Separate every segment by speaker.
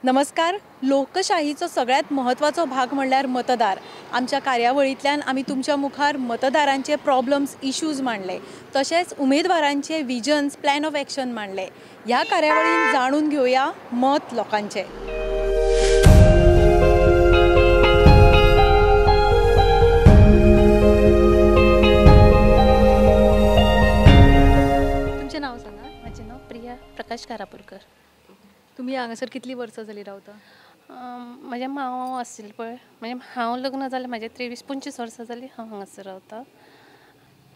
Speaker 1: नमस्कार. लोकशाहीचो सगळ्यांत म्हत्वाचो भाग म्हणल्यार मतदार. आमच्या कार्यावळींतल्यान आमी तुमच्या मुखार मतदारांचे प्रॉब्लम्स, इश्यूज मांडले, तशेंच उमेदवारांचे विजन्स, प्लॅन ऑफ एक्शन मांडले. ह्या कार्यावळीन जाणून घेवया मत लोकांचें. तुमचें नांव सांगा.
Speaker 2: म्हजें नांव प्रिया प्रकाश कारापूरकर.
Speaker 1: तुमी हांगासर कितलीं वर्सां जालीं रावता?
Speaker 2: म्हजें मांव आशिल्लो पळय, म्हणजे हांव लग्न जालें म्हाजें 23-25 वर्सां जालीं हांव हांगासर रावता.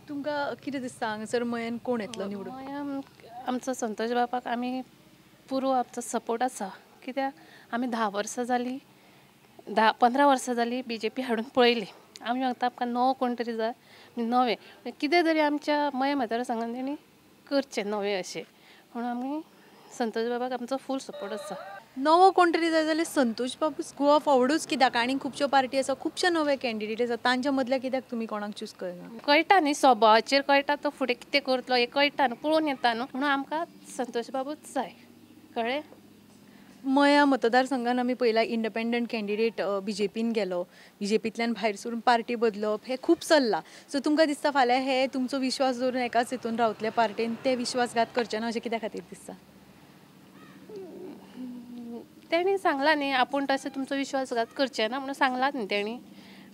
Speaker 1: तुमकां कितें दिसता हांगासर मयन कोण येतलो निवडून?
Speaker 2: मयान आमचो संतोष बाबाक आमी पुरो आमचो सपोर्ट आसा. कित्याक आमी 10 वर्सां जालीं, 10-15 वर्सां जालीं बीजेपी हाडून पळयली. आमी मागता आमकां नवो कोण तरी जाय, नवें कितें तरी आमच्या मया मतदारसंघान तेणी करचें नवें अशें म्हणून आमी संतोष बाबाक आमचो फूल सपोर्ट आसा.
Speaker 1: नवो कोण तरी जाय जाल्यार संतोष बाबूच गोवा फॉवर्डूच कित्याक? आनी खुबश्यो पार्टी आसा, खुबशे नवे कॅन्डिडेट आसा, तांच्या मदल्या कित्याक तुमी कोणाक चूज करना?
Speaker 2: कळटा न्ही, स्वभावाचेर कळटा तो फुडें कितें करतलो हें कळटा न्हू, पळोवन येता न्हू, म्हणून आमकां संतोष बाबूच जाय. कळ्ळें?
Speaker 1: मया मतदारसंघान आमी पयला इंडिपेंडंट कॅन्डिडेट बीजेपीन गेलो, बीजेपींतल्यान भायर सरून पार्टी बदलप हें खूब चल्लां. सो तुमकां दिसता फाल्यां हे तुमचो विश्वास दवरून एकाच हितून रावतले पार्टेन, ते विश्वासघात करचे ना अशें कित्या खातीर दिसता?
Speaker 2: तेणी सांगलां न्ही आपूण तशें तुमचो विश्वासघात करचें ना म्हणून सांगलां न्ही तेणी,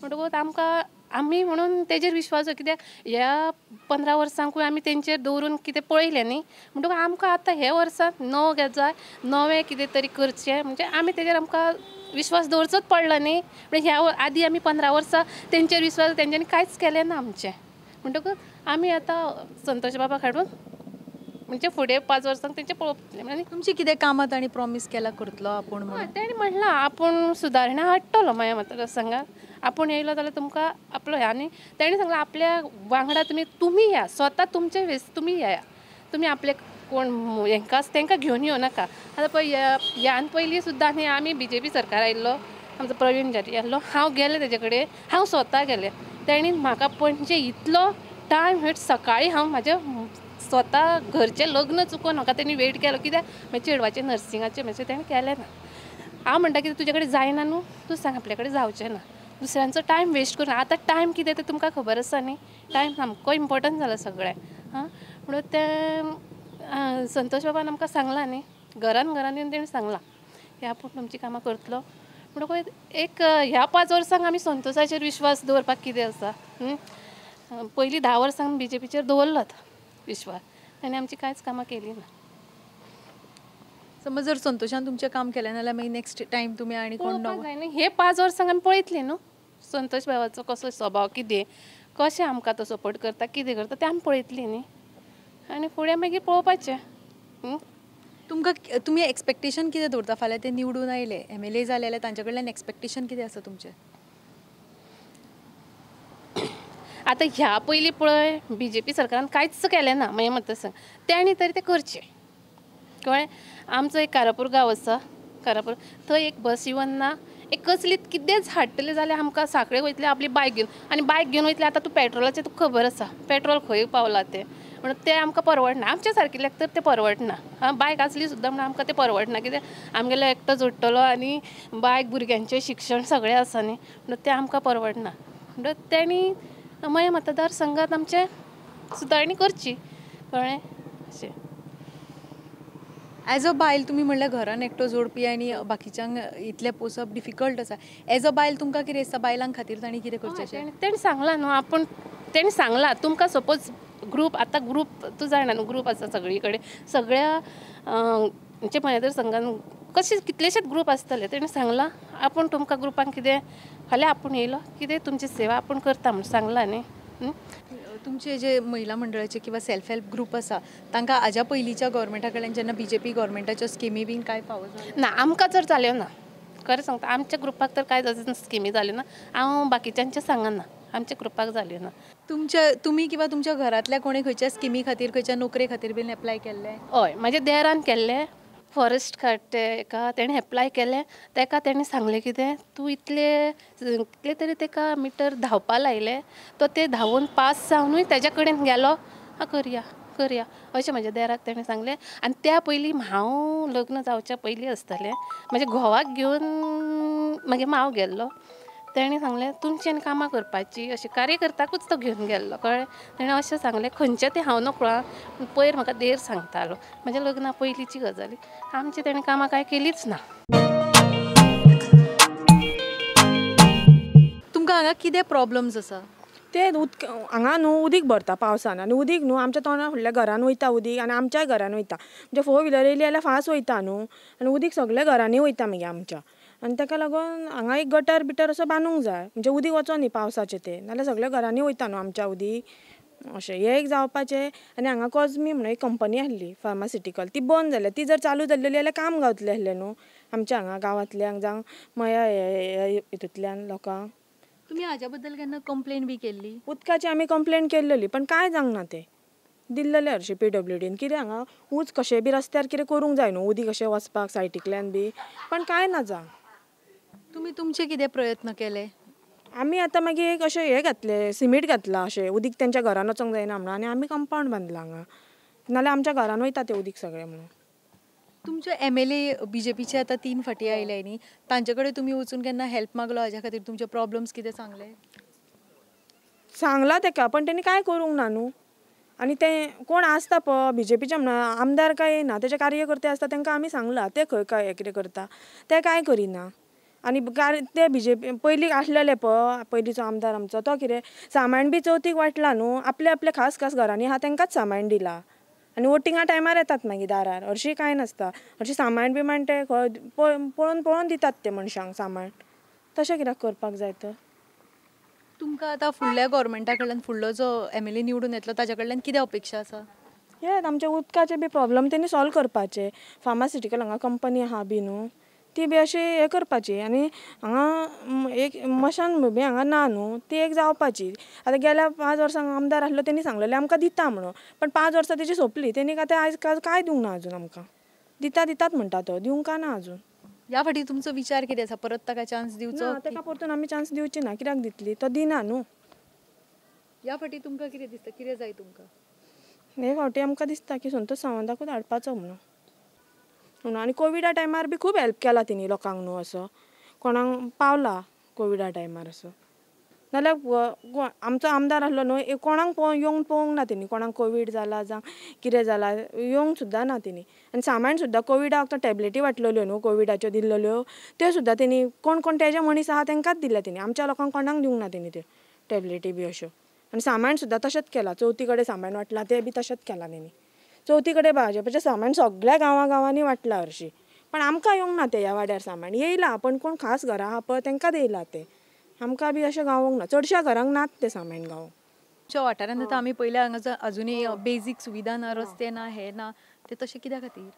Speaker 2: म्हणटकूच आमकां आमी म्हणून तेजेर विश्वास, कित्याक ह्या 15 वर्सांकूय आमी तेंचेर दवरून कितें पळयलें न्ही, म्हणटकूच आमकां आतां हे वर्साक नवो जाय, नवें कितें तरी करचें, म्हणजे आमी तेजेर आमकां विश्वास दवरचोच पडलो न्ही. म्हणजे ह्या आदी आमी 15 वर्सां तेंचेर विश्वास, तेंच्यांनी कांयच केलें ना आमचें, म्हणटकूच आमी आतां संतोष बाबाक हाडून म्हणजे फुडें 5 वर्सांक तेंचें पळोवप.
Speaker 1: तुमची कितें कामां तांणी प्रॉमीस केला करतलो आपूण?
Speaker 2: तेणी म्हणलां आपूण सुदारणा हाडटलो मया मतदारसंघात, आपूण येयलो जाल्यार तुमकां आपलो हें. आनी तेणी सांगलां आपल्या वांगडा तुमी या, स्वता तुमचे वेस तुमी या, तुमी आपले कोण हेंकां तेंकां घेवन येवं नाका. आतां पळय ह्यान पयलीं सुद्दां न्ही आमी बीजेपी सरकार आयिल्लो, आमचो प्रवीण जारी आसलो, हांव गेलें तेजे कडेन, हांव स्वता गेलें, तेणी म्हाका पणजे इतलो टायम वेट, सकाळीं हांव म्हाज्या स्वता घरचें लग्न चुकोवन म्हाका तेणी वेट केलो, कित्याक म्हाज्या चेडवाचें नर्सिंगाचें मातशें तेणें केलें ना. हांव म्हणटा कितें तुजे कडेन जायना न्हू, तूं सांग आपल्या कडेन जावचें ना, दुसऱ्यांचो टायम वेस्ट करून. आतां टायम कितें तें तुमकां खबर आसा न्ही, टायम सामको इम्पोर्टंट जाला सगळें. आं, म्हणून तें संतोष बाबान आमकां सांगलां न्ही, घरान घरान येवन तेणें सांगलां की आपूण तुमचीं कामां करतलो. म्हणटकूच एक ह्या 5 वर्सांक आमी संतोषाचेर विश्वास दवरपाक कितें आसा. पयलीं 10 वर्सांक बीजेपीचेर दवरलोत विश्वास, आनी आमची कांयच कामां केली ना.
Speaker 1: समज जर संतोषान तुमचें काम केलें ना जाल्यार मागीर नेक्स्ट टायम तुमी आनी कोण
Speaker 2: जायना. हे 5 वर्सांक आमी पळयतलीं न्हू संतोष बाबाचो कसो स्वभाव, कितें कशें आमकां तो सपोर्ट करता, कितें करता तें आमी पळयतलीं न्ही, आनी फुडें मागीर पळोवपाचें.
Speaker 1: तुमकां तुमी एक्सपेक्टेशन कितें दवरता फाल्यां ते निवडून आयले, MLA जाले जाल्यार तांचे कडल्यान एक्सपेक्टेशन कितें आसा तुमचें?
Speaker 2: आतां ह्या पयलीं पळय बीजेपी सरकारान कांयच केलें ना म्हजें मतदारसंघ, तेणी तरी तें करचें. कळ्ळें? आमचो एक कारापूर गांव आसा, कारापूर थंय एक बस येवन ना, एक कसली कितेंच हाडटलें जाल्यार आमकां सांखळे वयतले आपली बायक घेवन, आनी बायक घेवन वयतले. आतां तूं पेट्रोलाचें तुका खबर आसा पेट्रोल खंय पावलां तें, म्हणून तें आमकां परवडना, आमच्या सारकिल्याक तर तें परवडना. आं, बायक आसली सुद्दां म्हणून आमकां तें परवडना, कित्याक आमगेलो एकटो जोडटलो आनी बायक भुरग्यांचें शिक्षण सगळें आसा न्ही, म्हणून तें आमकां परवडना. म्हणून तेणी मया मतदारसंघात आमचें सुदारणी करची. कळ्ळें? अशें.
Speaker 1: एज अ बायल तुमी म्हणल्यार घरान एकटो जोडपी आनी बाकीच्यांक इतलें पोसप डिफिकल्ट आसा, एज अ बायल तुमकां कितें दिसता बायलां खातीर तांणी कितें करचें?
Speaker 2: तेणी सांगलां न्हू आपूण, तेणी सांगलां तुमकां सपोज ग्रूप, आतां ग्रूप तूं जाणा न्हू ग्रूप आसा सगळी कडेन, सगळ्या म्हणजे मतदारसंघान कशे कितलेशेच ग्रूप आसतले, तेणी सांगलां आपूण तुमकां ग्रुपान कितें फाल्यां आपूण येयलो कितें तुमची सेवा आपूण करता म्हूण सांगलां न्ही.
Speaker 1: तुमचे जे महिला मंडळाचे किंवा सेल्फ हेल्प ग्रूप आसा तांकां हाज्या पयलींच्या गव्हर्मेंटा कडल्यान जेन्ना बीजेपी गव्हर्मेंटाच्यो स्किमी बीन कांय फावो
Speaker 2: ना? आमकां तर जाल्यो ना, खरें सांगता आमच्या ग्रुपाक तर कांय स्किमी जाल्यो ना, हांव बाकीच्यांचें सांगना, आमच्या ग्रुपाक जाल्यो ना.
Speaker 1: तुमच्या तुमी किंवा तुमच्या घरांतल्या कोणी खंयच्या स्किमी खातीर, खंयच्या नोकरे खातीर बीन एप्लाय केल्लें?
Speaker 2: हय, म्हाज्या देरान केल्लें, फॉरेस्ट कार्ड एका तेणें एप्लाय केलें, तेका तेणें सांगलें कितें तूं इतले कितले तरी तेका मिटर धांवपा लायलें, तो ते धांवून पास जावनूय तेज्या कडेन गेलो, आं करया करया अशें म्हज्या देराक तेणें सांगलें. आनी त्या पयलीं हांव लग्न जावच्या पयलीं आसतलें म्हज्या घोवाक घेवन मागीर माव गेल्लो. तेणें सांगलें तुमच्यान कामां करपाची अशें कार्यकर्त्याकूच तो घेवन गेल्लो कळ्ळें. तेणें अशें सांगलें खंयचें तें हांव नकळो पूण पयर म्हाका देर सांगतालो म्हज्या लग्ना पयलींची गजाली. आमची तेणें कामां कांय केलीच ना.
Speaker 1: तुमकां हांगा कितें प्रॉब्लम्स आसा?
Speaker 3: तें उदक हांगा न्हू उदीक भरता पावसान आनी उदीक न्हू आमच्या तोंडा फुडल्या घरान वयता उदीक आनी आमच्याय घरान वयता. म्हणजे 4 व्हिलर येयली जाल्यार फास्ट वयता न्हू आनी उदीक सगळ्या घरांनी वयता मागीर आमच्या. आनी ताका लागून हांगा एक गटर बिटर असो बांदूंक जाय म्हणजे उदीक वचो न्ही पावसाचें तें, नाल्यार सगळ्या घरांनी वयता न्हू आमच्या उदीक अशें हें एक जावपाचें. आनी हांगा कॉजमी म्हणून एक कंपनी आसली फार्मासिटिकल, ती बंद जाल्या. ती जर चालू जाल्लेली जाल्यार काम गावतलें आसलें न्हू आमच्या हांगा गांवांतल्यांक जावं मया हितूंतल्यान लोकांक.
Speaker 1: तुमी हाज्या बद्दल केन्ना कंप्लेन बी केल्ली?
Speaker 3: उदकाची आमी कंप्लेन केल्लेली पण कांय जावंक ना. तें दिल्लेलें हरशीं PWDन कितें हांगा ऊंच कशें बी रस्त्यार कितें करूंक जाय न्हू उदीक कशें वचपाक सायटींतल्यान बी, पण कांय ना जावं.
Speaker 1: तुमी तुमचे कितें प्रयत्न केले?
Speaker 3: आमी आतां मागीर एक अशें हें घातलें सिमीट घातलां अशें उदीक तेंच्या घरान वचोंक जायना म्हणून, आनी आमी कंपावंड बांदलां हांगा, नाल्यार आमच्या घरान वयता तें उदीक सगळें म्हणून.
Speaker 1: तुमचे MLA BJPचे आतां 3 फाटी आयले न्ही, तांचे कडेन तुमी वचून केन्ना हेल्प मागलो हाज्या खातीर? तुमचे प्रॉब्लम्स कितें सांगले?
Speaker 3: सांगलां तेका पण तेणी कांय करूंक ना न्हू. आनी तें कोण आसता पळय BJPचे म्हणून आमदार काय येना, तेजे कार्यकर्ते आसता तेंकां आमी सांगलां ते खंय काय कितें करता ते कांय करिना. आनी ते BJP पयलीं आसलेले पळय पयलींचो आमदार आमचो तो कितें सामान बी चवथीक वांटला न्हू आपले आपले खास खास घरांनी आहा तेंकांच सामान दिलां आनी वोटिंगा टायमार येतात मागीर दारार. हरशीं कांय नासता, हरशीं सामान बिमान ते खंय पळोवन पळोवन दितात ते मनशांक सामान. तशें कित्याक करपाक जाय तर?
Speaker 1: तुमकां आतां फुडल्या गव्हर्मेंटा कडल्यान फुडलो जो MLA निवडून येतलो ताज्या कडल्यान कितें अपेक्षा आसा?
Speaker 3: हें आमच्या उदकाचे बी प्रॉब्लम तेणी सॉल्व करपाचे. फार्मासिटिकल हांगा कंपनी आहा बी न्हू ती बी अशी हें करपाची. आनी हांगा एक मशान बी हांगा ना न्हू ती एक जावपाची. आतां गेल्या 5 वर्सांक आमदार आसलो तेणी सांगलेलें आमकां दिता म्हणून, पण 5 वर्सां तेजी सोंपली तेणी आतां आयज कांय दिवंक ना अजून आमकां. दिता दितात म्हणटा तो, दिवंक का ना अजून.
Speaker 1: ह्या फाटी तुमचो विचार कितें आसा? परत ताका चान्स दिवचो?
Speaker 3: ताका परतून आमी चान्स दिवची ना, कित्याक दितली, तो दिना न्हू.
Speaker 1: ह्या फाटी तुमकां कितें दिसता, कितें जाय तुमकां?
Speaker 3: हे फावटी आमकां दिसता की संतोष सावंताकूच हाडपाचो म्हणून. आनी कोविडा टायमार बी खूब हेल्प केला तेणी लोकांक न्हू, असो कोणाक पावला कोविडा टायमार असो. नाल्यार आमचो आमदार आसलो न्हू कोणाक पळोवन येवंक पळोवंक ना तेणी, कोणाक कोवीड जाला जावं कितें जाला येवंक सुद्दां ना तेणी. आनी सामान सुद्दां कोविडाक टॅबलेटी वांटलेल्यो न्हू कोविडाच्यो दिल्लेल्यो त्यो सुद्दां तेणी कोण कोण तेजे मनीस आहा तेंकांच दिल्या तेणी, आमच्या लोकांक कोणाक दिवंक ना तेणी त्यो टॅबलेटी बी अश्यो. आनी सामान सुद्दां तशेंच केलां, चवथी कडेन सामान वांटलां तें बी तशेंच केलां तेणी. चवथी कडेन भाजपाचें सामान सगळ्या गांवां गांवांनी वांटलां हरशीं, पण आमकां येवंक ना तें ह्या वाड्यार सामान. येयलां पण कोण खास घरां आहा पळय तेंकांच येयलां तें, आमकां बी अशें गावोंक ना, चडश्या घरांक नात तें सामान गावोंक.
Speaker 1: तुमच्या वाठारांत आतां आमी पयल्या हांगा अजुनूय बेजीक सुविधा ना, रस्ते ना, हें ना, तें तशें कित्या खातीर?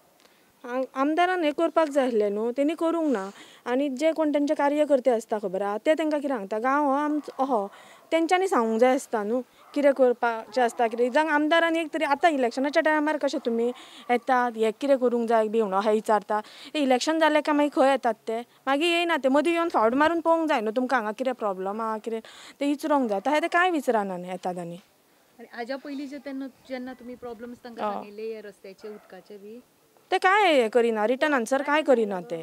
Speaker 3: आमदारान हें करपाक जाय आसलें न्हू, तेणी करूंक ना. आनी जे कोण तेंचे कार्यकर्ते आसता खबर आहा ते तेंकां कितें सांगता गांव हो आमचो अहो तेंच्यांनी सांगूंक जाय आसता न्हू कितें करपाचें आसता कितें. जावं आमदारान एक तरी आतां इलेक्शनाच्या टायमार कशें तुमी येतात हें कितें करूंक जाय बी म्हणून अशें विचारता, इलेक्शन जालें काय मागीर खंय येतात ते, मागीर येयना ते. मदीं येवन फावट मारून पळोवंक जाय न्हू तुमकां हांगा कितें प्रॉब्लम आहा कितें तें विचारूंक जाय, तशें तें कांय विचारना न्हू येतात. आनी
Speaker 1: हाज्या पयलीं जे तेन्ना जेन्ना तुमी प्रॉब्लम्स तांकां सांगिल्ले हे रस्त्याचे उदकाचे बी
Speaker 3: ते कांय हें करिना, रिटर्न आन्सर कांय करिना ते.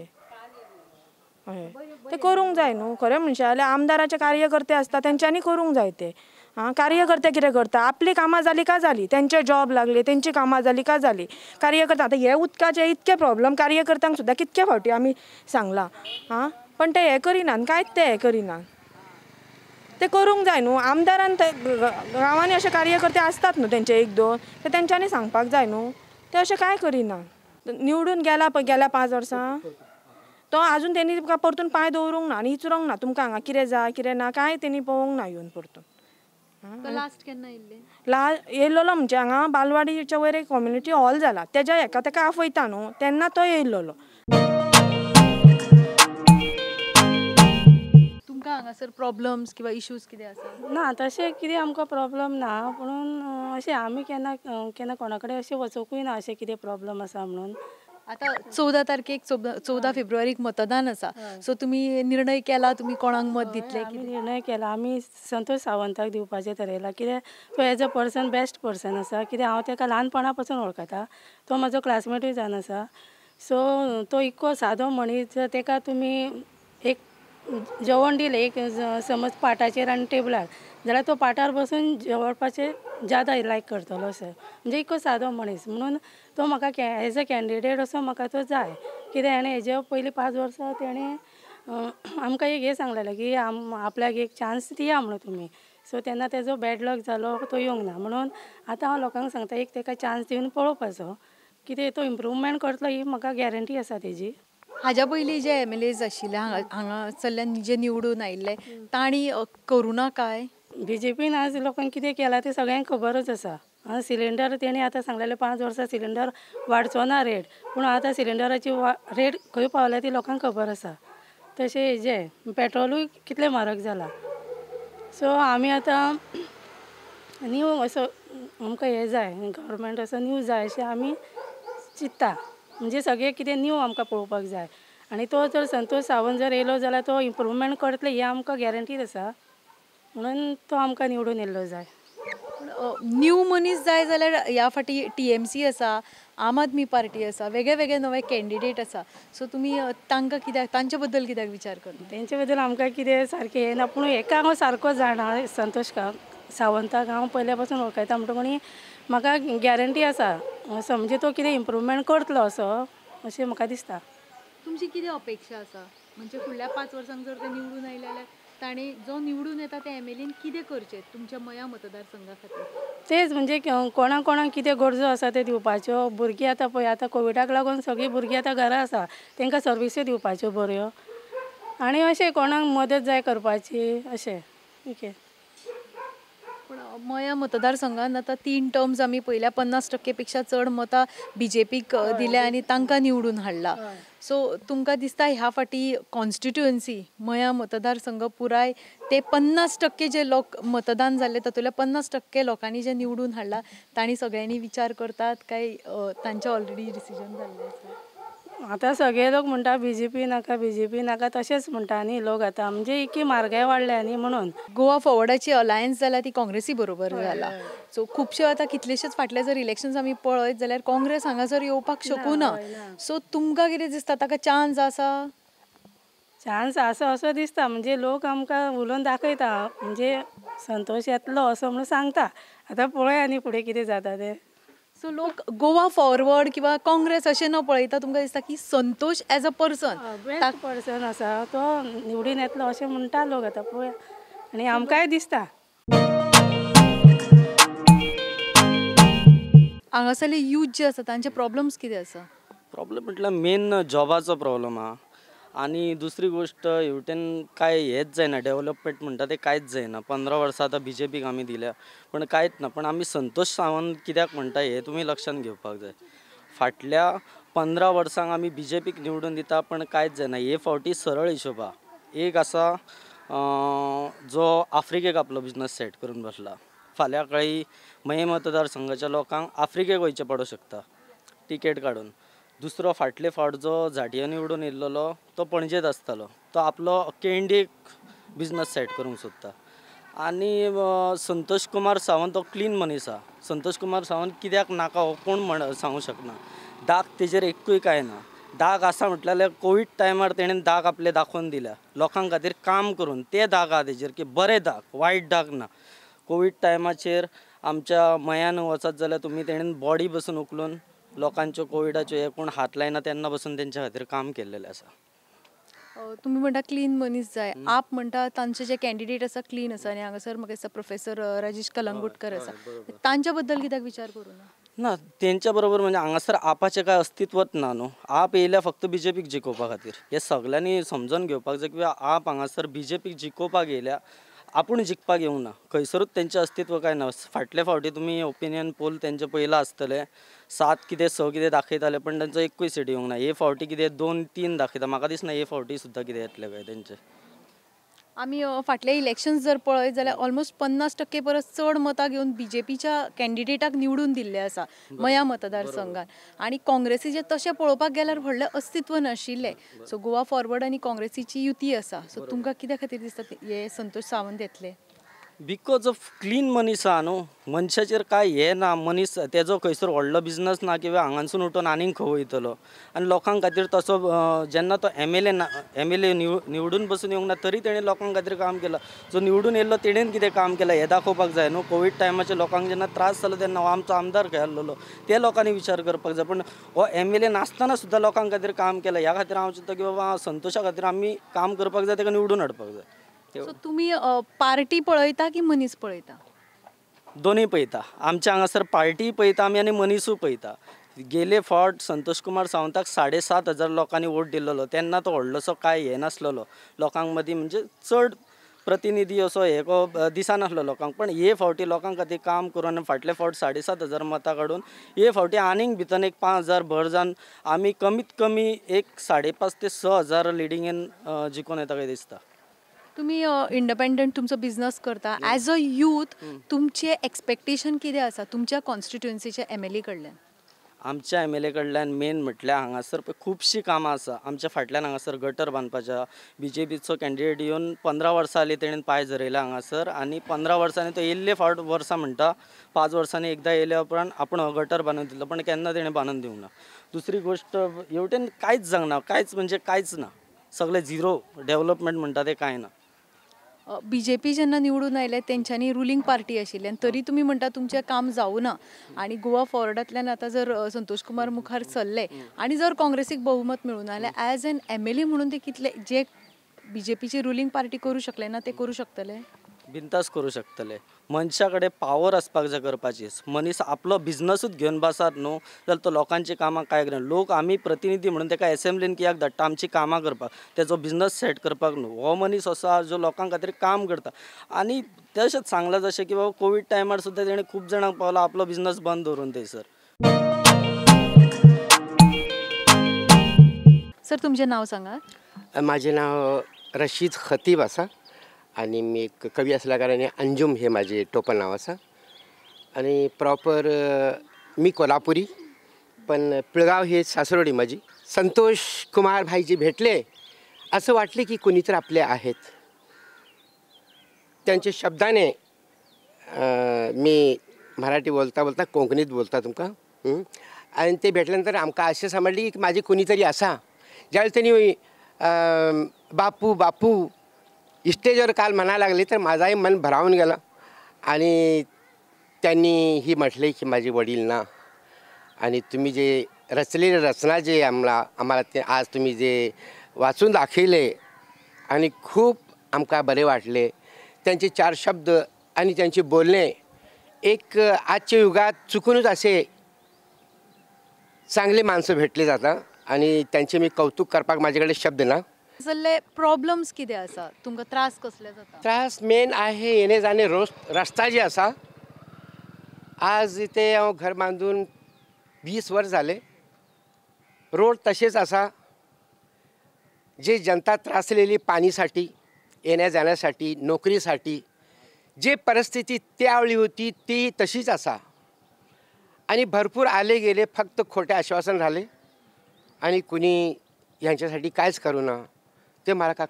Speaker 3: हय ते करूंक जाय न्हू खरें म्हणशें जाल्यार आमदाराचे कार्यकर्ते आसता तेंच्यांनी करूंक जाय ते. आं कार्यकर्ते कितें करता आपलीं कामां जालीं काय जालीं, तेंचे जॉब लागले तेंची कामां जालीं काय जालीं. कार्यकर्ते आतां हे उदकाचे इतके प्रॉब्लम कार्यकर्त्यांक सुद्दां कितके फावटी आमी सांगलां आं, पण ते हें करिनात कांयच ते हें करिनात. ते करूंक जाय न्हू आमदारान, गांवांनी अशे कार्यकर्ते आसतात न्हू तेंचे 1 2 ते तेंच्यांनी सांगपाक जाय न्हू, ते अशें कांय करिना. निवडून गेला पळय गेल्या 5 वर्सां तो आजून तेणी परतून पांय दवरूंक ना आनी विचारूंक ना तुमकां हांगा कितें जाय कितें ना, कांय तेणी पळोवंक ना येवन परतून.
Speaker 1: लास्ट केन्ना येयल्ले?
Speaker 3: लास्ट येयल्लो म्हणजे हांगा बालवाडीच्या वयर एक कम्युनिटी हॉल जाला तेज्या हेका तेका आपयता न्हू तेन्ना तो येयल्लो.
Speaker 1: तुमकां हांगासर प्रॉब्लम्स किंवा इश्यूज कितें आसा?
Speaker 4: ना तशें कितें आमकां प्रॉब्लम ना, पूण अशें आमी केन्ना केन्ना कोणा कडेन अशें वचोंकूय ना अशें कितें प्रॉब्लम आसा म्हणून.
Speaker 1: आतां 14 तारखेक 14 फेब्रुवारीक मतदान आसा, सो तुमी निर्णय केला तुमी कोणाक मत दितले?
Speaker 4: आमी निर्णय केला, आमी संतोष सावंताक दिवपाचें थरयलां. कित्याक तो as a person best person आसा. कित्याक हांव ताका ल्हानपणा पासून वळखता, तो म्हजो क्लासमेटूय जावन आसा. सो तो इतको सादो मनीस, ताका तुमी एक जेवण दिलें एक समज पाटाचेर आनी टेबलार जाल्यार तो पाटार बसून जेवपाचें ज्यादा लायक करतलो असो, म्हणजे इतको सादो मनीस म्हणून तो म्हाका एज अ कॅन्डिडेट असो म्हाका तो जाय. कित्याक हेणें हेजे पयलीं 5 वर्सां तेणें आमकां एक हें सांगलेलें की आपल्याक एक चान्स दिया म्हणून तुमी. सो तेन्ना तेजो बॅड लक जालो, तो येवंक ना. म्हणून आतां हांव लोकांक सांगता एक ताका चान्स दिवन पळोवपाचो, कितें तो इम्प्रूवमेंट करतलो ही म्हाका गॅरंटी आसा तेजी.
Speaker 1: हाज्या पयलीं जे MLAs आशिल्ले हांगासरल्यान जे निवडून आयिल्ले तांणी करुना काय?
Speaker 4: BJPन आज लोकांक कितें केलां तें सगळ्यांक खबरच आसा. सिलिंडर तेणी आतां सांगलेलें 5 वर्सां सिलिंडर वाडचो ना रेट, पूण आतां सिलिंडराची रेट खंय पावल्या ती लोकांक खबर आसा. तशें हेजें पेट्रोलूय कितलें म्हारग जालां. सो आमी आतां न्यू असो आमकां हें जाय, गव्हर्मेंट असो न्यू जाय अशें आमी चिंत्ता. म्हणजे सगळें कितें न्यू आमकां पळोवपाक जाय आनी तो जर संतोष सावंत जर येयलो जाल्यार तो इम्प्रूवमेंट करतले ही आमकां गॅरंटीड आसा, म्हणून तो आमकां निवडून येयल्लो जाय.
Speaker 1: न्यू मनीस जाय जाल्यार ह्या फाटी TMC आसा, आम आदमी पार्टी आसा, वेगळे वेगळे नवे कॅन्डिडेट आसा, सो तुमी तांकां कित्याक तांचे बद्दल कित्याक विचार करता?
Speaker 4: तेंचे बद्दल आमकां कितें सारकें येना, पूण हेका हांव सारको जाणा, संतोष सावंताक हांव पयल्या पासून वळखता, म्हणटकूच म्हाका गॅरंटी आसा असो, म्हणजे तो कितें इम्प्रूवमेंट करतलो असो अशें म्हाका दिसता.
Speaker 1: तुमची कितें अपेक्षा आसा म्हणजे फुडल्या 5 वर्सांक जर ते निवडून आयले जाल्यार ताणें जो निवडून येता त्या MLAन कितें करचें तुमच्या मया मतदारसंघा खातीर?
Speaker 4: तेच म्हणजे कोणा कोणाक कितें गरजो आसा ते दिवपाच्यो. भुरगीं आतां पळय आतां कोविडाक लागून सगळीं भुरगीं आतां घरा आसा, तांकां सर्विसूय दिवपाच्यो बऱ्यो आनी अशें कोणाक मदत जाय करपाची अशें. ओके.
Speaker 1: पूण मया मतदारसंघान आतां 3 टर्म्स आमी पळयल्या 50% पेक्षा चड मतां BJPक दिल्या आनी तांकां निवडून हाडला. सो तुमकां दिसता ह्या फाटी कॉन्स्टिट्युएन्सी मया मतदारसंघ पुराय ते 50% जे लोक मतदान जाल्ले तातूंतल्या 50% लोकांनी जे निवडून हाडला तांणी सगळ्यांनी विचार करतात काय तांचे ऑलरेडी डिसिजन जाल्लें आसा?
Speaker 4: आतां सगळे लोक म्हणटा BJP नाका BJP नाका तशेंच म्हणटा न्ही लोक आतां, म्हणजे इतकी म्हारगाय वाडल्या न्ही म्हणून.
Speaker 1: गोवा फॉवर्डाची अलायन्स जाल्या ती काँग्रेसी बरोबर जाला, सो खुबशे आतां कितलेशेच फाटले जर इलेक्शन्स आमी पळयत जाल्यार काँग्रेस हांगासर येवपाक शकूना. सो तुमकां कितें दिसता ताका चान्स आसा?
Speaker 4: चान्स आसा असो दिसता, म्हणजे लोक आमकां उलोवन दाखयता, म्हणजे संतोष येतलो असो म्हणून सांगता. आतां पळोवया न्ही फुडें कितें जाता तें.
Speaker 1: सो लोक गोवा फॉरवर्ड किंवा काँग्रेस अशें न पळयता तुमकां दिसता की Santosh as a person
Speaker 4: best person आसा, तो निवडून येतलो अशें म्हणटा लोक आतां, पळोवया आनी आमकांय दिसता.
Speaker 1: हांगासरले यूथ जे आसा तांचे प्रॉब्लम्स कितें आसा?
Speaker 5: प्रॉब्लम म्हटल्यार मेन जॉबाचो प्रॉब्लम आहा आनी दुसरी गोश्ट हेवटेन काय हेंच जायना, डेवलपमेंट म्हणटा तें कांयच जायना. 15 वर्सां आतां BJPक आमी दिल्या पण कांयच ना. पण आमी संतोष सावंत कित्याक म्हणटा हें तुमी लक्षांत घेवपाक जाय. फाटल्या 15 वर्सांक आमी BJPक निवडून दिता पण कांयच जायना. हे फावटी सरळ हिशोबा एक आसा जो आफ्रिकेक आपलो बिजनस सेट करून बसला, फाल्यां काळी मये मतदारसंघाच्या लोकांक आफ्रिकेक वयचें पडूंक शकता तिकेट काडून. दुसरो फाटले फावट जो झाटियो निवडून येयल्लो तो पणजेत आसतालो, तो आपलो अख्खे इंडियेक बिजनस सेट करूंक सोदता. आनी संतोष कुमार सावंत तो क्लीन मनीस आहा. संतोष कुमार सावंत कित्याक नाका हो कोण म्हण सांगूंक शकना. दाग तेजेर एक्कूय कांय ना. दाग आसा म्हटल्यार जाल्यार कोवीड टायमार तेणेन दाग आपले दाखोवन दिल्या लोकां खातीर काम करून, ते दाग आहा तेजेर की बरे दाग, वायट दाग ना. कोवीड टायमाचेर आमच्या मयान वचत जाल्यार तुमी तेणेन बॉडी बसून उखलून लोकांच्यो कोविडाच्यो हे कोण हात लायना तेन्ना बसून तेंच्या खातीर काम केल्लेलें आसा.
Speaker 1: तुमी म्हणटा क्लीन मनीस जाय, आप म्हणटा तांचे जे कॅन्डिडेट आसा क्लीन आसा आनी हांगासर म्हाका दिसता प्रोफेसर राजेश कलंगूटकर आसा, तांच्या बद्दल कित्याक विचार करूं ना?
Speaker 5: ना तेंच्या बरोबर म्हणजे हांगासर आपाचें कांय अस्तित्वच ना न्हू. आप येयल्या फक्त BJPक जिखोवपा खातीर, हें सगल्यांनी समजून घेवपाक जाय की आप हांगासर BJPक जिखोवपाक येयल्या, आपूण जिखपाक येवंक ना. खंयसरूच तेंचें अस्तित्व कांय ना. फाटले फावटी तुमी ओपिनियन पोल तेंचे पयला आसतलें, 7 कितें 6 कितें दाखयताले पण तेंचो एक्कूय सीट येवंक ना. हे फावटी कितें 2-3 दाखयता, म्हाका दिसना हे फावटी सुद्दां कितें येतलें काय तेंचें.
Speaker 1: आमी फाटले इलेक्शन्स जर पळयत जाल्यार ऑलमोस्ट 50% परस चड मतां घेवन बीजेपीच्या कॅन्डिडेटाक निवडून दिल्ले आसा मया मतदारसंघान आनी काँग्रेसीचें तशें पळोवपाक गेल्यार व्हडलें अस्तित्व नाशिल्लें. सो गोवा फॉरवर्ड आनी काँग्रेसीची युती आसा. सो तुमकां कित्या खातीर दिसता हे संतोष सावंत येतले?
Speaker 5: Because of clean मनीस आहा न्हू, मनशाचेर कांय हें ना, मनीस तेजो खंयसर व्हडलो बिजनस ना किंवां हांगासून उठून आनीक खंय वयतलो आनी लोकां खातीर तसो जेन्ना तो एम एल ए निवडून बसून येवंक ना तरी तेणें लोकां खातीर काम केलां. जो निवडून येयल्लो तेणेन कितें काम केलां हें दाखोवपाक जाय न्हू. कोवीड टायमाचेर लोकांक जेन्ना त्रास जालो तेन्ना हो आमचो आमदार खंय आसलेलो ते लोकांनी विचार करपाक जाय. पूण हो एम एल ए नासतना सुद्दां लोकां खातीर काम केलां ह्या खातीर हांव चिंत्ता की बाबा संतोशा खातीर आमी काम करपाक जाय, ताका निवडून हाडपाक जाय.
Speaker 1: सो तुमी पार्टी पळयता की मनीस पळयता?
Speaker 5: दोनूय पळयता. आमच्या हांगासर पार्टी पळयता आमी आनी मनीसूय पळयता. गेले फावट संतोष कुमार सावंताक 7,500 लोकांनी वोट दिल्लो तेन्ना तो व्हडलोसो कांय हें नासलेलो लोकांक मदीं, म्हणजे चड प्रतिनिधी असो हे दिसनासलो लोकांक. पण हे फावटी लोकां खातीर काम करून फाटले फावट 7,500 मतां काडून हे फावटी आनीक भितर एक 5,000 भर जावन आमी कमीत कमी एक 5,500 ते 6,000 लिडींगेन जिखून येता काय दिसता.
Speaker 1: तुमी इंडिपेंडंट तुमचो बिजनस करता, एज अ यूथ तुमचें एक्सपेक्टेशन कितें आसा तुमच्या कॉन्स्टिट्युएन्सीच्या एम एल ए कडल्यान?
Speaker 5: आमच्या एम एल ए कडल्यान मेन म्हटल्यार हांगासर पळय खुबशीं कामां आसा. आमच्या फाटल्यान हांगासर गटर बांदपाच्या, बी जे पीचो कॅन्डिडेट येवन 15 वर्सां जालीं तेणेन पांय झरयला हांगासर आनी 15 वर्सांनी तो येयल्ले फावट वर्सां म्हणटा 5 वर्सांनी एकदां येयल्या उपरांत आपूण हो गटर बांदून दितलो, पण केन्ना तेणें बांदून दिवंक ना. दुसरी गोश्ट हेवटेन कांयच जावंक ना, कांयच म्हणजे कांयच ना, सगळें झिरो डेवलपमेंट म्हणटा तें कांय ना.
Speaker 1: बी जे पी जेन्ना निवडून आयले तेंच्यांनी रुलींग पार्टी आशिल्ली आनी तरी तुमी म्हणटा तुमचें काम जावं ना आनी गोवा फॉरवर्डांतल्यान आतां जर संतोष कुमार मुखार सरले आनी जर काँग्रेसीक बहुमत मेळून जाल्यार as an M L A म्हणून ते कितले जे बी जे पीची रुलींग पार्टी करूं शकले ना ते करूं शकतले?
Speaker 5: बिंदास करूं शकतले. मनशा कडेन पावर आसपाक जाय करपाची. मनीस आपलो बिजनसूच घेवन बसत न्हू जाल्यार तो लोकांची कामां कांय करना. लोक आमी प्रतिनिधी म्हणून ताका एसेंब्लीन कित्याक धाडटा आमची कामां करपाक, तेजो बिजनस सेट करपाक न्हू. हो मनीस असो आहा जो लोकां खातीर काम करता आनी तशेंच सांगलां जशें की बाबा कोवीड टायमार सुद्दां तेणें खूब जाणांक पावला आपलो बिजनस बंद दवरून थंयसर.
Speaker 1: सर तुमचें नांव सांगात.
Speaker 6: म्हाजें नांव रशीद खतीब आसा आनी मी एक कवी असल्या कारणाने अंजुम हे माझे टोपण नाव आसा आणि प्रॉपर मी कोल्हापुरी पण पिळगाव हे सासरवडी माझी. संतोष कुमार भाईजी भेटले असं वाटले की कोणीतर आपले आहेत. त्यांच्या शब्दाने मी मराठी बोलता बोलता कोंकणीत बोलता तुमकां. आणि ते भेटल्यानंतर आमकां अशें समजले की माझे कोणीतरी आसा. ज्यावेळी त्यांनी बापू बापू स्टेजवर काल म्हणायला लागले तर माझाही मन भरावून गेलं आणि त्यांनी ही म्हटले की माझे वडील ना आणि तुम्ही जे रचलेले रचना जे आम्हाला ते आज तुम्ही जे वाचून दाखवले आणि खूप आमकां बरे वाटले. त्यांचे 4 शब्द आणि त्यांचे बोलणे एक आजच्या युगात चुकूनच असे चांगले माणसं भेटले जातात आणि त्यांचे मी कौतुक करपाक माझ्याकडे शब्द ना.
Speaker 1: जाल्ले प्रॉब्लम्स कितें आसा तुमकां त्रास कसले जाता?
Speaker 6: त्रास मेन आहे येणे जाणे रोज रस्ता जे आसा. आज इथे हांव घर बांदून 20 वर्स जाले, रोड तशेंच आसा. जे जनता त्रासलेली पाणीसाठी, येण्या जाण्यासाठी, नोकरीसाठी, जे परिस्थिती त्यावेळी होती ती तशीच आसा. आणि भरपूर आले गेले फक्त खोटे आश्वासन झाले आणि कुणी ह्यांच्यासाठी कांयच करू ना. ते मला का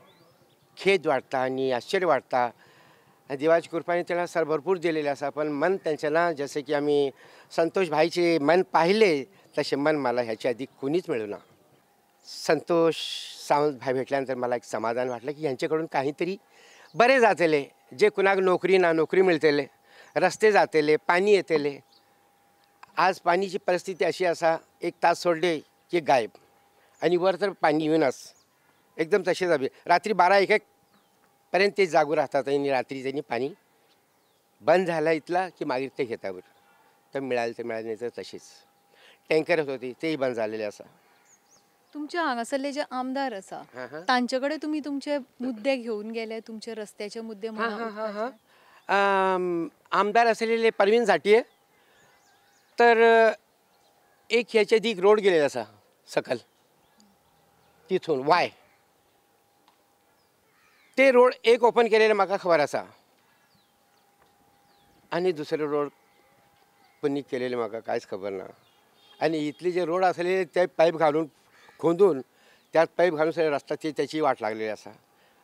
Speaker 6: खेद वाटता आणि आश्चर्य वाटता. आणि देवाच्या कृपाने त्यांना सर भरपूर दिलेले आसा पण मन त्यांच्या ना जसे की आम्ही संतोष भाईचे मन पाहिले तसे मन मला ह्याच्या आधी कुणीच मिळू ना. संतोष सावंत भाई भेटल्यानंतर मला एक समाधान वाटलं की ह्यांच्याकडून काहीतरी बरे जातले. जे कुणाक नोकरी ना नोकरी मिळतले, रस्ते जातले, पाणी येतले. आज पाणीची परिस्थिती अशी आसा 1 तास सोडले की गायब आणि वर तर पाणी येऊनच एकदम तसे जावे. रात्री 12-1 पर्यंत ते जागू राहतात आणि रात्री त्यांनी पाणी बंद झाला इथला की मागीर ते घेतावर तर मिळाले तर मिळाले नाही तर तसेच टँकर होती तेही बंद झालेले आसा.
Speaker 1: तुमच्या हांगासरले जे आमदार आसा तांचे कडेन तुमी तुमचे मुद्दे घेवन गेले, तुमचे रस्त्याचे मुद्दे?
Speaker 6: हां हां, आमदार असलेले परवीन झाटिये तर एक ह्याच्या आधी एक रोड गेलेला आसा सकल तिथून वाय ते रोड एक ओपन केलेले म्हाका खबर आसा आनी दुसरे रोड कोणी केलेले म्हाका कांयच खबर ना. आनी इतले जे रोड आसले ते पायप घालून खोंदून त्यात पायप घालून सगळे रस्ता त्याची वाट लागलेली आसा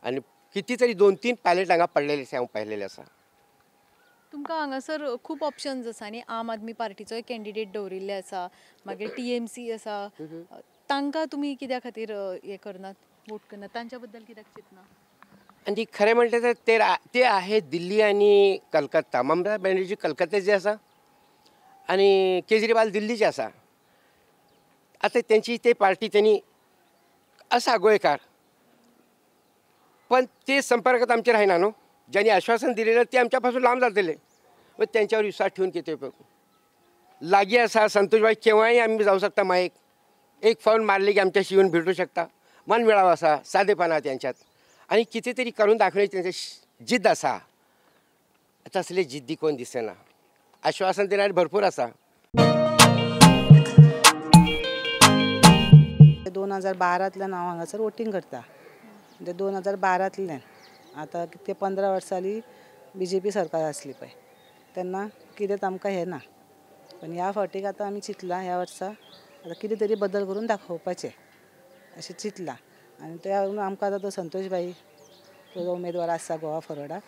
Speaker 6: आनी किती तरी 2-3 पायलेट हांगा पडलेले आसा हांव पळयलेले आसा.
Speaker 1: तुमकां हांगासर खूब ऑप्शन्स आसा न्ही, आम आदमी पार्टीचोय कॅन्डिडेट दवरिल्ले आसा, मागीर TMC आसा, तांकां तुमी कित्या खातीर हें करनात, वोट करनात, तांच्या बद्दल कित्याक चिंतना?
Speaker 6: आनी खरें म्हणलें तर ते आहे दिल्ली आनी कलकत्ता. ममता बॅनर्जी कलकत्त्याचे आसा आनी केजरीवाल दिल्लीचे आसा. आतां तेंची ते पार्टी तेणी आसा गोंयकार, पण ते संपर्कात आमचे राहिना न्हू. ज्यांनी आश्वासन दिलेलं ते आमच्यापासून लांब जातले, मग त्यांच्यावर विश्वास ठेवून कितें उपयोग. लागीं आसा संतोषभाई, केव्हाय आमी जावं शकता, माईक एक फोन मारले की आमच्याशी येऊन भेटू शकता. मन मिळावा आसा, सादेपणा त्यांच्यात आनी कितें तरी करून दाखवण्याची त्यांची जिद्द आसा. तसले जिद्दी कोण दिसना. आश्वासन दिणारे भरपूर आसा.
Speaker 7: 2012तल्यान हांव हांगासर वोटींग करता, म्हणजे 2012तल्यान आतां कितके 15 वर्सां जालीं BJP सरकार आसली पळय तेन्ना कितेंच आमकां हें ना. पण ह्या फावटीक आतां आमी चिंतलां ह्या वर्सा आतां कितें तरी बदल करून दाखोवपाचें अशें चिंतलां. आनी त्या आमकां आतां तो संतोष भाई तो उमेदवार आसा गोवा फॉरवर्डाक,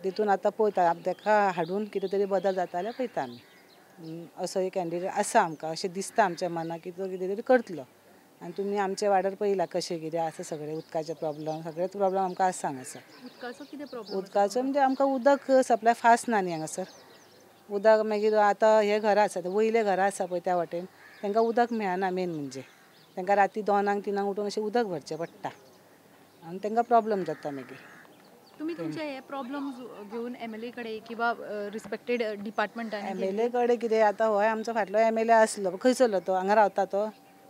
Speaker 7: तितून आतां पळयता ताका हाडून कितें तरी बदल जाता जाल्यार पळयता आमी. असो एक कॅन्डिडेट आसा आमकां अशें दिसता आमच्या मनाक की तो कितें तरी करतलो. आनी तुमी आमच्या वाड्यार पळयला कशें कितें आसा, सगळें उदकाचें प्रॉब्लम, सगळेच प्रॉब्लम आमकां आसा हांगासर.
Speaker 1: उदकाचो कितें प्रॉब्लम?
Speaker 7: उदकाचो म्हणजे आमकां उदक सप्लाय फास्ट ना न्ही हांगासर. उदक मागीर आतां हे घरां आसा, वयले घरां आसा पळय त्या वाटेन, तांकां उदक मेळना. मेन म्हणजे तांकां राती 2-3 उठून अशें उदक भरचें पडटा आनी तांकां प्रॉब्लम जाता. मागीर
Speaker 1: तुमी तुमचे हे प्रॉब्लम घेवन MLA कडेन किंवा रिस्पेक्टेड डिपार्टमेंटान?
Speaker 7: MLA कडेन कितें आतां होय आमचो फाटलो MLA आसलो, खंयसरलो तो, हांगा रावता तो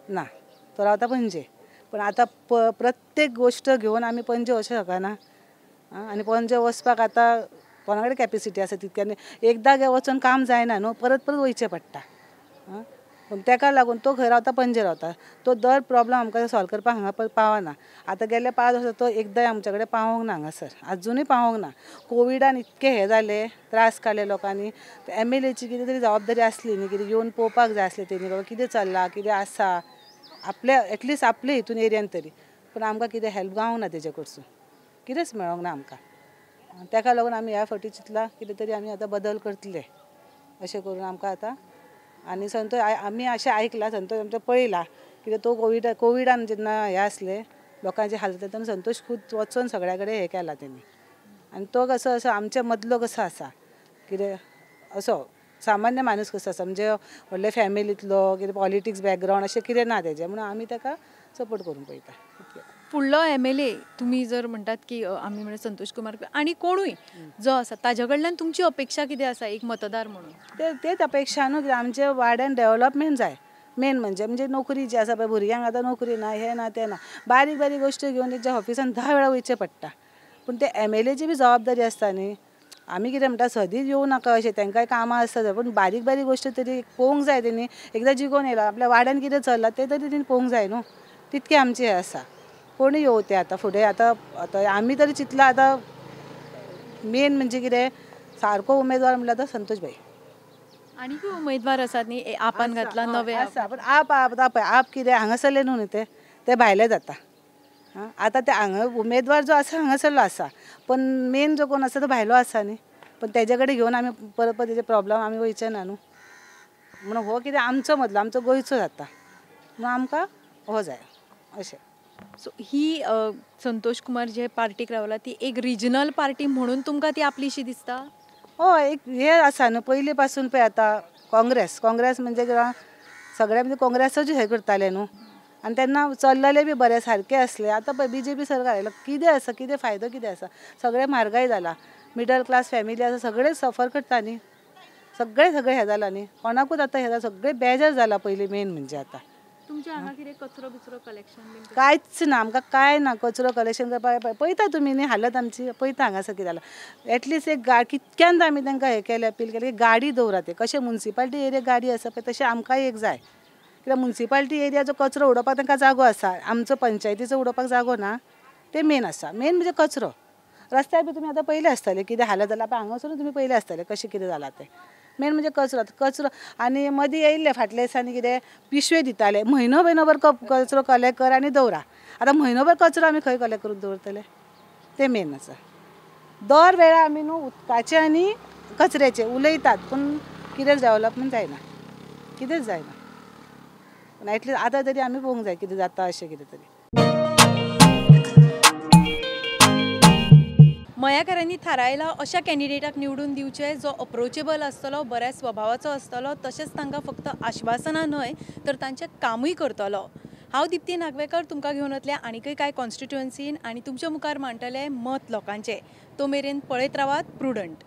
Speaker 7: ना, तो रावता पणजे. पण आतां प्रत्येक गोश्ट घेवन आमी पणजे वचूंक शकना आनी पणजे वचपाक आतां कोणा कडेन कॅपेसिटी आसा तितकी, आनी एकदां गे वचून काम जायना न्हू, परत परत वयचें पडटा. पूण ताका लागून तो खंय रावता, पणजे रावता, तो दर प्रॉब्लम आमकां सॉल्व करपाक हांगा पावना. आतां गेल्ले 5 वर्सां तो एकदांय आमच्या कडेन पावोंक ना हांगासर, आजुनूय पावोंक ना. कोविडान इतके हे जाले, त्रास काडले लोकांनी. MLAची कितें तरी जबाबदारी आसली न्ही, कितें येवन पळोवपाक जाय आसलें तेणी, बाबा कितें चल्लां कितें आसा आपल्या, एटलिस्ट आपले हितून एरियान तरी. पूण आमकां कितें हेल्प गावंक ना तेजे कडसून, कितेंच मेळोंक ना आमकां. ताका लागून आमी ह्या फावटी चिंतलां कितें तरी आमी आतां बदल करतले अशें करून आमकां आतां. आनी संतोष आमी अशें आयकलां, संतोष आमचो पळयला कित्याक तो कोविडान जेन्ना हें आसलें लोकांचे हालत तेन्ना संतोष खूब वचोन सगळ्या कडेन हें केलां तेणी. आनी तो कसो असो आमच्या मदलो कसो आसा, कितें असो सामान्य माणूस कसो आसा, म्हणजे व्हडले फॅमिलींतलो कितें पॉलिटिक्स बॅकग्रावंड अशें कितें ना तेजें, म्हणून आमी ताका सपोर्ट करूंक पळयता.
Speaker 1: फुडलो MLA तुमी जर म्हणटात की आमी म्हणल्यार संतोष कुमार आनी कोणूय जो आसा ताज्या कडल्यान तुमची अपेक्षा कितें आसा एक मतदार म्हणून?
Speaker 7: तेच अपेक्षा न्हू, कित्याक आमच्या वाड्यान डेवलपमेंट जाय मेन म्हणजे, म्हणजे नोकरी जी आसा पळय भुरग्यांक आतां नोकरी ना, हें ना तें ना, बारीक बारीक गोश्टी घेवन तेंच्या ऑफिसान 10 वेळा वयचें पडटा. पूण ते MLAची बी जबाबदारी आसता न्ही. आमी कितें म्हणटा सदींच येवं नाका अशें, तांकांय कामां आसता, पूण बारीक बारीक गोश्टी तरी पळोवंक जाय तेणी. एकदां जिखोवन येयला आपल्या वाड्यान कितें चल्लां तें तरी तेणी पळोवंक जाय न्हू, तितकें आमचें हें आसा. कोणूय येवं तें आतां फुडें, आतां आतां आमी तरी चिंतलां आतां मेन म्हणजे कितें सारको उमेदवार म्हणल्यार आतां संतोष भाई.
Speaker 1: आनीकूय उमेदवार आसात न्ही आपान घातला नवे
Speaker 7: आसा, पूण आप आतां पळय आप कितें हांगासरले न्हू न्ही, ते भायले जाता. आतां ते हांगा उमेदवार जो आसा हांगासरलो आसा, पण मेन जो कोण आसा तो भायलो आसा न्ही, पण तेजे कडेन घेवन आमी परत परत तेजे प्रॉब्लम आमी वयचे ना न्हू. म्हणून हो कितें आमचो मदलो आमचो गोंयचो जाता, म्हणून आमकां हो जाय अशें.
Speaker 1: सो ही संतोष कुमार जे पार्टीक रावला ती एक रिजनल पार्टी म्हणून तुमकां ती आपलीशी दिसता?
Speaker 7: हय, एक हें आसा न्हू पयलीं पासून पळय आतां काँग्रेस, काँग्रेस म्हणजे सगळे म्हणजे काँग्रेसाचें हें करताले न्हू, आनी तेन्ना चल्लले बी बरें सारकें आसलें. आतां पळय BJP सरकार आयलां, कितें आसा, कितें फायदो कितें आसा, सगळें म्हारगाय जाला, मिडल क्लास फॅमिली आसा सगळे सफर करता न्ही, सगळे सगळे हें जालां न्ही, कोणाकूच आतां हें जालां, सगळें बेजार जाला पयलीं मेन म्हणजे. आतां
Speaker 1: तुमच्या हांगा कितें कचरो बिचरो कलेक्शन
Speaker 7: कांयच ना, आमकां कांय ना. कचरो कलेक्शन करपाक पळयता तुमी न्ही हालत आमची, पळयता हांगासर कितें जालां. एटलिस्ट एक गाडी कितक्यान आमी तांकां हें केलें, अपील केलें की गाडी दवरात, ते कशें मुन्सिपाल्टी एरिया गाडी आसा पळय तशें आमकांय एक जाय, कित्याक मुन्सिपाल्टी एरियाचो कचरो उडोवपाक तांकां जागो आसा, आमचो पंचायतीचो उडोवपाक जागो ना, ते मेन आसा. मेन म्हणजे कचरो. रस्त्यार बी तुमी आतां पयले आसतले कितें हालत जाल्यार पळय हांगासरूच तुमी पयले आसतले कशें कितें जालां तें. मेन म्हणजे कचरो. कचरो आनी मदीं येयल्ले फाटल्या दिसांनी कितें पिशव्यो दिताले, म्हयनो म्हयनोभर कचरो कलेक्ट कर आनी दवरा. आतां म्हयनोभर कचरो आमी खंय कलेक्ट करून दवरतले? तें मेन आसा. दर वेळा आमी न्हू उदकाचे आनी कचऱ्याचे उलयतात, पूण कितेंच डेवलपमेंट जायना, कितेंच जायना. पूण एटलिस्ट आतां तरी आमी पळोवंक जाय कितें जाता अशें कितें तरी.
Speaker 1: मयाकारांनी थारायला अशा कॅन्डिडेटाक निवडून दिवचे जो अप्रोचेबल आसतलो, बऱ्या स्वभावाचो आसतलो, तशेंच तांकां फक्त आश्वासनां न्हय तर तांचें कामूय करतलो. हांव दीप्ती नागवेकर तुमकां घेवन वतलें आनीकय कांय कॉन्स्टिट्युएन्सीन आनी तुमच्या मुखार मांडटलें मत लोकांचें. तो मेरेन पळयत रावात प्रुडंट.